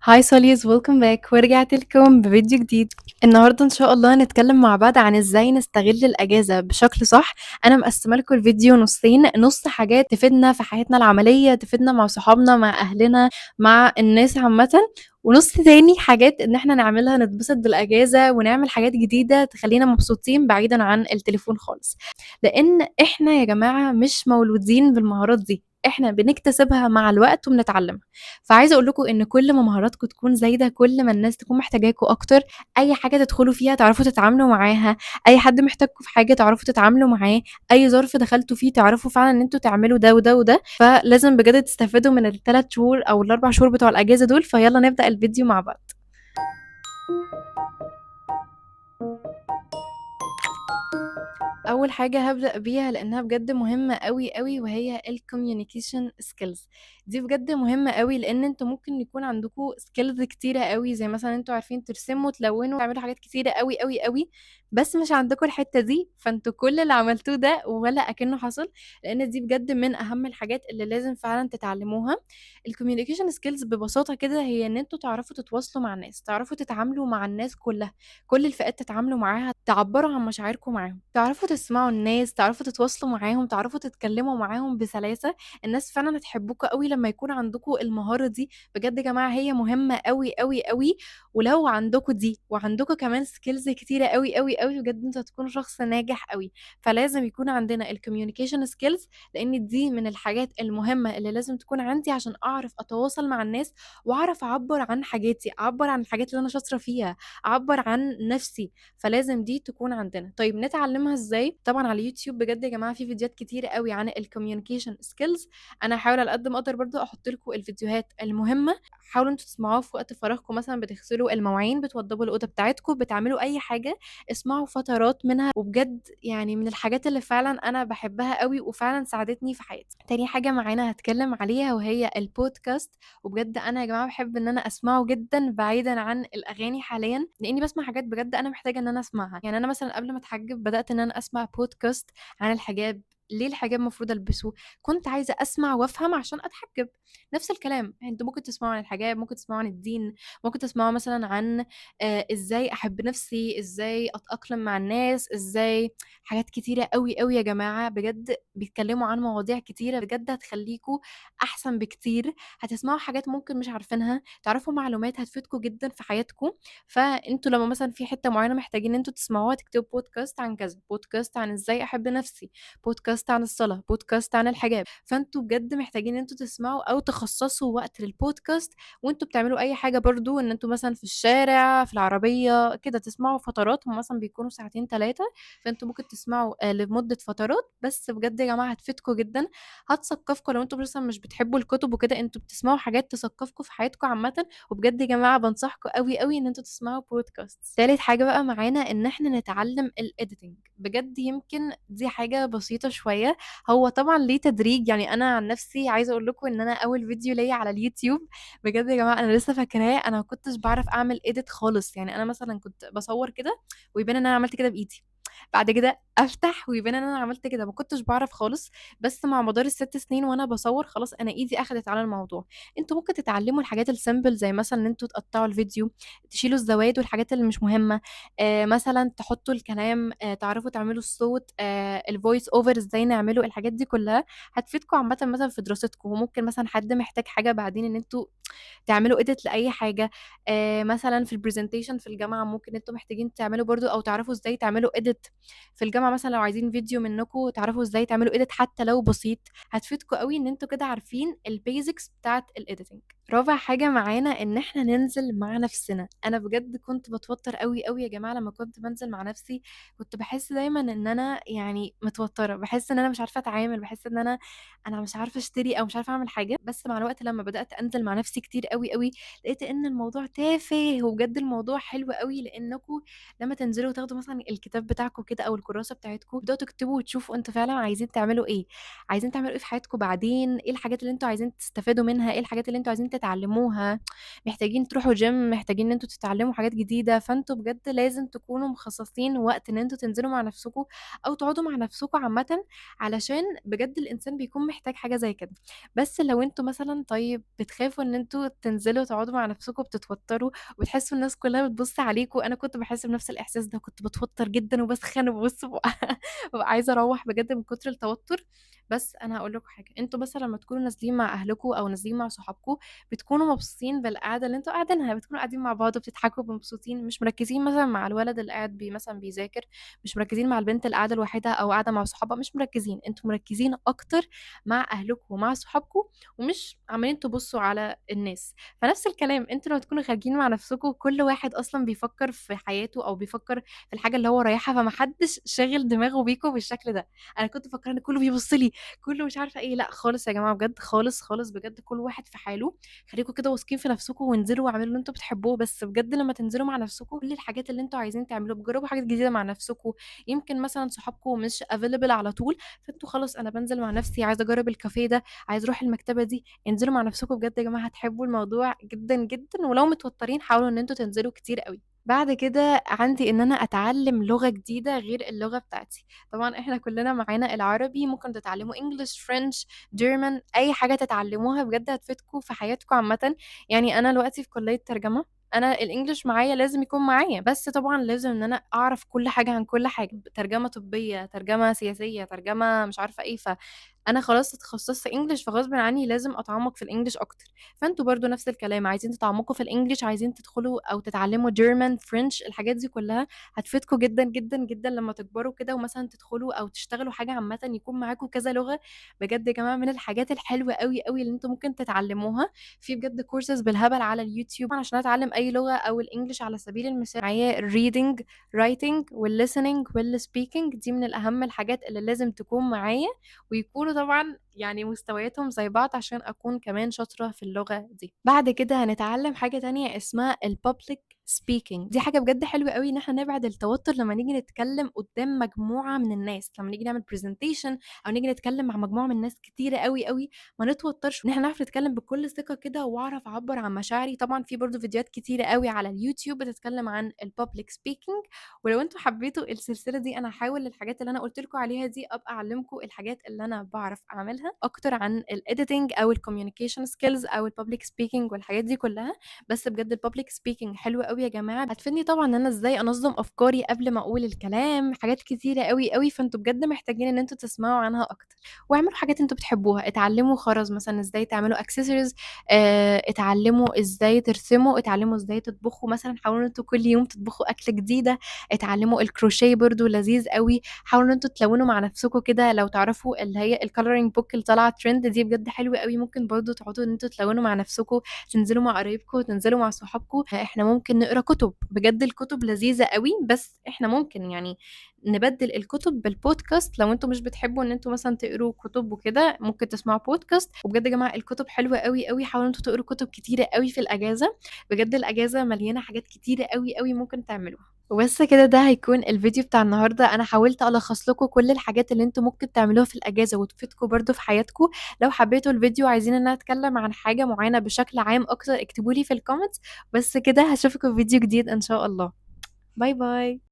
Hi سوليز، welcome back، ورجعت لكم بفيديو جديد. النهارده ان شاء الله هنتكلم مع بعض عن ازاي نستغل الاجازة بشكل صح. انا مقسمة لكم الفيديو نصين، نص حاجات تفيدنا في حياتنا العملية، تفيدنا مع صحابنا، مع اهلنا، مع الناس عامة، ونص تاني حاجات ان احنا نعملها نتبسط بالاجازة ونعمل حاجات جديدة تخلينا مبسوطين بعيدا عن التليفون خالص. لان احنا يا جماعة مش مولودين بالمهارات دي، احنا بنكتسبها مع الوقت وبنتعلمها. فعايزه اقول لكم ان كل ما مهاراتكم تكون زايدة، كل ما الناس تكون محتاجاكم اكتر. اي حاجة تدخلوا فيها تعرفوا تتعاملوا معاها، اي حد محتاجكم في حاجة تعرفوا تتعاملوا معاه، اي ظرف دخلتوا فيه تعرفوا فعلا ان انتوا تعملوا ده وده وده. فلازم بجد تستفادوا من ال3 شهور او ال4 شهور بتوع الاجازة دول. فيلا نبدا الفيديو مع بعض. اول حاجة هبدا بيها لانها بجد مهمة قوي قوي، وهي ال communication skills. دي بجد مهمة قوي لان انتوا ممكن يكون عندكم skills كتيرة قوي، زي مثلا انتوا عارفين ترسموا، تلونوا، تعملوا حاجات كتيرة قوي قوي قوي، بس مش عندكم الحتة دي. فانتوا كل اللي عملتوه ده ولا اكنه حصل، لان دي بجد من اهم الحاجات اللي لازم فعلا تتعلموها. ال communication skills ببساطة كده هي ان انتوا تعرفوا تتواصلوا مع الناس، تعرفوا تتعاملوا مع الناس كلها، كل الفئات تتعاملوا معاها، تعبروا عن مشاعركم معاهم، تعرفوا تسمعوا الناس، تعرفوا تتواصلوا معاهم، تعرفوا تتكلموا معاهم بسلاسة. الناس فعلا هتحبكوا قوي لما يكون عندكم المهارة دي. بجد يا جماعة هي مهمة قوي قوي قوي، ولو عندكم دي وعندكم كمان skills كتيرة قوي قوي قوي، بجد انتوا هتكونوا شخص ناجح قوي. فلازم يكون عندنا ال communication skills، لان دي من الحاجات المهمة اللي لازم تكون عندي عشان اعرف اتواصل مع الناس واعرف اعبر عن حاجاتي، اعبر عن الحاجات اللي انا شاطرة فيها، اعبر عن نفسي. فلازم دي تكون عندنا. طيب نتعلمها ازاي؟ طبعا على اليوتيوب بجد يا جماعة في فيديوهات كتير قوي عن ال communication skills. انا هحاول على قد ما اقدر برضو احط لكم الفيديوهات المهمة، حاولوا انتوا تسمعوها في وقت فراغكم، مثلا بتغسلوا المواعين، بتوضبوا الاوضة بتاعتكم، بتعملوا اي حاجة، اسمعوا فترات منها. وبجد يعني من الحاجات اللي فعلا انا بحبها قوي وفعلا ساعدتني في حياتي. تاني حاجة معانا هتكلم عليها وهي البودكاست. وبجد انا يا جماعة بحب ان انا اسمعه جدا بعيدا عن الاغاني حاليا، لاني بسمع حاجات بجد انا محتاجه ان انا اسمعها. يعني انا مثلا قبل ما اتحجب بدات ان انا اسمع بودكاست عن الحجاب، ليه الحجاب المفروض البسه، كنت عايزه اسمع وافهم عشان اتحجب. نفس الكلام انتوا ممكن تسمعوا عن الحجاب، ممكن تسمعوا عن الدين، ممكن تسمعوا مثلا عن ازاي احب نفسي، ازاي اتاقلم مع الناس، ازاي، حاجات كتيرة قوي قوي يا جماعة. بجد بيتكلموا عن مواضيع كتيرة بجد هتخليكوا احسن بكتير، هتسمعوا حاجات ممكن مش عارفينها، تعرفوا معلومات هتفيدكوا جدا في حياتكم. فانتوا لما مثلا في حتة معينة محتاجين ان انتوا تسمعوها، تكتبوا بودكاست عن كذا، بودكاست عن ازاي احب نفسي، بودكاست عن الصلاة، بودكاست عن الحجاب. فانتوا بجد محتاجين ان انتوا تسمعوا او تخصصوا وقت للبودكاست وانتوا بتعملوا اي حاجة، برضو ان انتوا مثلا في الشارع، في العربية كده، تسمعوا فترات، هم مثلا بيكونوا ساعتين 3، فانتوا ممكن تسمعوا لمدة فترات. بس بجد يا جماعة هتفيدكم جدا، هتثقفكم. لو انتوا مثلا مش بتحبوا الكتب وكده، انتوا بتسمعوا حاجات تثقفكم في حياتكم عامة. وبجد يا جماعة بنصحكم قوي قوي ان انتوا تسمعوا بودكاست. ثالث حاجة بقى معانا ان احنا نتعلم ال editing. بجد يمكن دي حاجة بسيطة شوية، هو طبعا ليه تدريج. يعني انا عن نفسي عايزه اقول لكم ان انا اول فيديو ليا على اليوتيوب بجد يا جماعة انا لسه فاكراه، انا ما كنتش بعرف اعمل edit خالص. يعني انا مثلا كنت بصور كده ويبان ان انا عملت كده بايدي، بعد كده افتح ويبان ان انا عملت كده، ما كنتش بعرف خالص. بس مع مدار ال6 سنين وانا بصور خلاص انا ايدي اخدت على الموضوع. انتوا ممكن تتعلموا الحاجات ال simple، زي مثلا ان انتوا تقطعوا الفيديو، تشيلوا الزوايد والحاجات اللي مش مهمة، مثلا تحطوا الكلام، تعرفوا تعملوا الصوت، ال voice over ازاي نعمله، الحاجات دي كلها هتفيدكم عامة مثلا في دراستكم. وممكن مثلا حد محتاج حاجة بعدين ان انتوا تعملوا edit لاي حاجة، مثلا في ال presentation في الجامعة ممكن انتوا محتاجين تعملوا برضو، او تعرفوا ازاي تعملوا edit في الجامعة. مثلا لو عايزين فيديو منكم تعرفوا ازاي تعملوا edit حتى لو بسيط، هتفيدكم قوي ان انتوا كده عارفين ال basics بتاعه ال editing. رابع حاجة معانا ان احنا ننزل مع نفسنا. انا بجد كنت بتوتر قوي قوي يا جماعة لما كنت بنزل مع نفسي، كنت بحس دايما ان انا يعني متوترة، بحس ان انا مش عارفه اتعامل، بحس ان انا مش عارفه اشتري او مش عارفه اعمل حاجة. بس مع الوقت لما بدات انزل مع نفسي كتير قوي قوي، لقيت ان الموضوع تافه، وبجد الموضوع حلو قوي. لانكم لما تنزلوا وتاخدوا مثلا الكتاب بتاعكم كده او الكراسة بتاعتكم، تبداوا تكتبوا وتشوفوا انتوا فعلا عايزين تعملوا ايه، عايزين تعملوا ايه في حياتكم بعدين، ايه الحاجات اللي انتوا عايزين تستفادوا منها، ايه الحاجات اللي انتوا عايزين تتعلموها، محتاجين تروحوا gym، محتاجين إن أنتم تتعلموا حاجات جديدة، فأنتم بجد لازم تكونوا مخصصين وقت إن أنتم تنزلوا مع نفسكم أو تقعدوا مع نفسكم عامةً، علشان بجد الإنسان بيكون محتاج حاجة زي كده. بس لو أنتم مثلًا طيب بتخافوا إن أنتم تنزلوا تقعدوا مع نفسكم، بتتوتروا وبتحسوا الناس كلها بتبُص عليكم، أنا كنت باحس بنفس الإحساس ده، كنت باتوتر جدًا وباسخن وبابُص بابقى عايزة أروّح بجد من كتر التوتر. بس أنا هاقول لكم حاجة، أنتم مثلًا لمّا تكونوا نازلين مع أهلكم أو نازلين مع صحابكم بتكونوا مبسوطين بالقعدة اللي أنتم قاعدينها، بتكونوا قاعدين مع بعض وبتضحكوا ومبسوطين، مش مركزين مثلًا مع الولد اللي قاعد مثلًا بيذاكر، مش مركزين مع البنت اللي قاعدة لوحدها أو قاعدة مع صحابها، مش مركزين، أنتم مركزين أكتر مع أهلكم ومع صحابكم، ومش عمالين تبصوا على الناس. فنفس الكلام أنتم لما تكونوا خارجين مع نفسكم كل واحد أصلًا بيفكر في حياته أو بيفكر في الحاجة اللي هو رايحها، فما حدش شاغل دماغه بيكم بالشكل ده. أنا كنت مفكرة إن كله بيبص لي، كله مش عارفة إيه، لأ خالص يا جماعة بجد خالص، خالص بجد كل واحد في حاله. خليكم كده واثقين في نفسكم وانزلوا واعملوا اللي أنتم بتحبوه، بس بجد لما تنزلوا مع نفسكم كل الحاجات اللي أنتم عايزين تعملوها، بتجربوا حاجات جديدة مع نفسكم، يمكن مثلًا صحابكم مش available على طول، فأنتم خلاص أنا بانزل مع نفسي، عايزة أجرب الكافيه ده، عايزة أروح المكتبة دي، انزلوا مع نفسكم بجد يا جماعة هتحبوا الموضوع جدًا، جدًا، ولو متوترين حاولوا إن أنتم تنزلوا كتير أوي. بعد كده عندي إن أنا أتعلم لغة جديدة غير اللغة بتاعتي. طبعًا إحنا كلنا معانا العربي، ممكن تتعلموا English، French، German، أي حاجة تتعلموها بجد هتفيدكم في حياتكم عامةً. أنا دلوقتي في كلية ترجمة، أنا الإنجليش معايا لازم يكون معايا، بس طبعًا لازم إن أنا أعرف كل حاجة عن كل حاجة، ترجمة طبية، ترجمة سياسية، ترجمة مش عارفة إيه، فأنا خلاص اتخصصت إنجليش، فغصبٍ عني لازم أتعمق في الإنجليش أكتر. فأنتم برضه نفس الكلام، عايزين تتعمقوا في الإنجليش، عايزين تدخلوا أو تتعلموا German، French، الحاجات دي كلها هتفيدكم جدًا، جدًا، جدًا لما تكبروا كده، ومثلًا تدخلوا أو تشتغلوا حاجة عامةً يكون معاكم كذا لغة. بجد يا جماعة من الحاجات الحلوة أوي، أوي اللي أنتم ممكن تتعلموها، في بجد كورسز بالهبل على اليوتيوب عشان أتعلم أي لغة أو الإنجليش على سبيل المثال. معايا reading، writing والlistening والspeaking، دي من الأهم الحاجات اللي لازم تكون معايا، ويكونوا طبعًا مستوياتهم زي بعض عشان أكون كمان شاطرة في اللغة دي. بعد كده هنتعلم حاجة تانية اسمها الpublic speaking. دي حاجة بجد حلوة أوي إن إحنا نبعد التوتر لما نيجي نتكلم قدام مجموعة من الناس، لما نيجي نعمل presentation أو نيجي نتكلم مع مجموعة من الناس كتيرة أوي أوي، ما نتوترش، إن إحنا نعرف نتكلم بكل ثقة كده وأعرف أعبر عن مشاعري. طبعًا في برضه فيديوهات كتيرة أوي على اليوتيوب بتتكلم عن الpublic speaking، ولو أنتم حبيتوا السلسلة دي أنا هاحاول الحاجات اللي أنا قلت لكم عليها دي أبقى أعلمكم الحاجات اللي أنا بعرف أعملها أكتر عن الediting أو الcommunication skills أو الpublic speaking والحاجات دي كلها. بس بجد الpublic speaking حلو أوي يا جماعة، هتفيدني طبعًا إن أنا إزاي أنظم أفكاري قبل ما أقول الكلام، حاجات كتيرة أوي أوي، فأنتم بجد محتاجين إن أنتم تسمعوا عنها أكتر. واعملوا حاجات أنتم بتحبوها، اتعلموا خرز مثلًا إزاي تعملوا accessories، اتعلموا إزاي ترسموا، اتعلموا إزاي تطبخوا مثلًا، حاولوا إن أنتم كل يوم تطبخوا أكلة جديدة، اتعلموا الكروشيه برضه لذيذ أوي، حاولوا إن أنتم تلونوا مع نفسكم كده، لو تعرفوا اللي هي الcoloring book اللي طالعة trend دي بجد حلوة أوي، ممكن برضه تقعدوا إن أنتم تلونوا مع نفسكم، تنزلوا مع قرايبكم، تنزلوا مع صحابكم. إحنا ممكن نقرا كتب، بجد الكتب لذيذة أوي، بس إحنا ممكن نبدل الكتب بالبودكاست لو أنتم مش بتحبوا إن أنتم مثلًا تقروا كتب وكده، ممكن تسمعوا بودكاست. وبجد يا جماعة الكتب حلوة أوي أوي، حاولوا إن أنتم تقروا كتب كتيرة أوي في الأجازة، بجد الأجازة مليانة حاجات كتيرة أوي أوي ممكن تعملوها. وبس كده ده هيكون الفيديو بتاع النهارده، أنا حاولت ألخص لكم كل الحاجات اللي أنتم ممكن تعملوها في الأجازة وتفيدكم برضه في حياتكم. لو حبيتوا الفيديو وعايزين إن أنا أتكلم عن حاجة معينة بشكل عام أكتر اكتبوا لي في الكومنتس. بس كده هشوفكم في فيديو جديد إن شاء الله. باي باي.